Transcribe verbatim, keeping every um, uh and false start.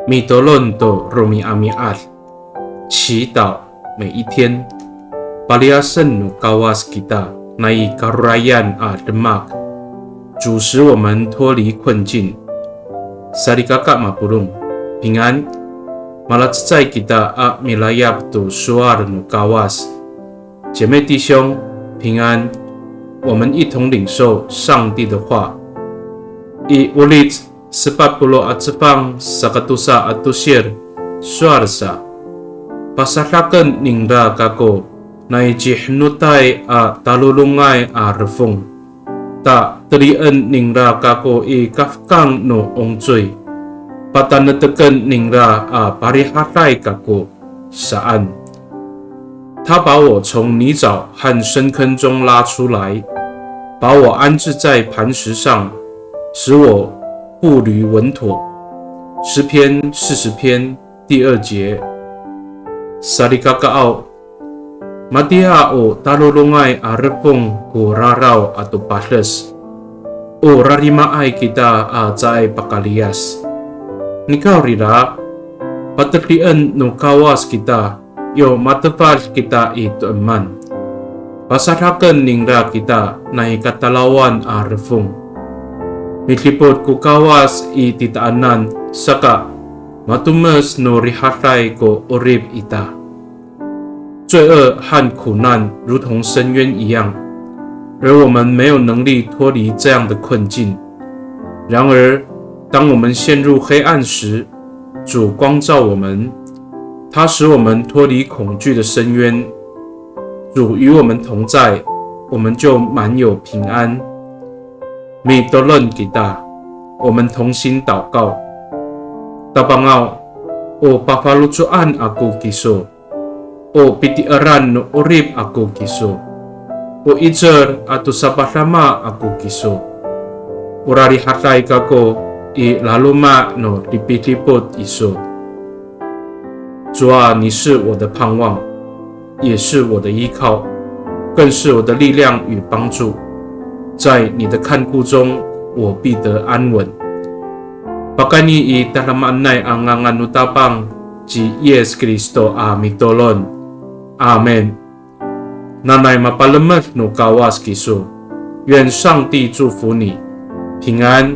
Mitolon to romi'ami'ad, 祈祷每一天。Paliyasen no Kawas kita nai karorayan a demak, 主使我们脱离困境。Salikaka mapolong, 平安。Malacecay kita a milayap to sowal no Kawas. 姐妹弟兄，平安。我们一同领受上帝的话。I Olic sepat polo' a cefang saka tosa a tosir, sowal sa, pasadaken ningra kako nai cihenotay a talolongay a refong, ta telien ningra kako i kafekang no ongcoy, pataneteken ningra a parihaday kako saan. 他把我从泥沼和深坑中拉出来，把我安置在磐石上，使我步履稳妥。诗篇四十篇第二节。Salikakaaw, matiya o talolongay a refong ko raraw ato pades, o rarimaay kita a caay pakaliyas. Nikawrira, patedien no Kawas kita, yo matefad kita i to'eman. Pasadaken ningra kita nai katalawan a refong. Midipot ko Kawas i titaanan, saka matomes no rihaday ko 'orip ita. 罪恶和苦难如同深渊一样，而我们没有能力脱离这样的困境。然而，当我们陷入黑暗时，主光照我们，他使我们脱离恐惧的深渊。主与我们同在，我们就满有平安。Mitolon kita, 我们同心祷告。Tapangaw, o pafaloco'an ako kiso, o pitieran no 'orip ako kiso, o 'icel ato sapadama ako kiso, o rarihaday kako i laloma' no dipidipot iso. 主啊，你是我的盼望，也是我的依靠，更是我的力量与帮助。在你的看顾中，我必得安稳。Pakayni i tadamaanay a ngangan no Tapang ci Yis Kristo a mitolon. Amin. Nanay mapalemed no Kawas kiso. 愿上帝祝福你，平安。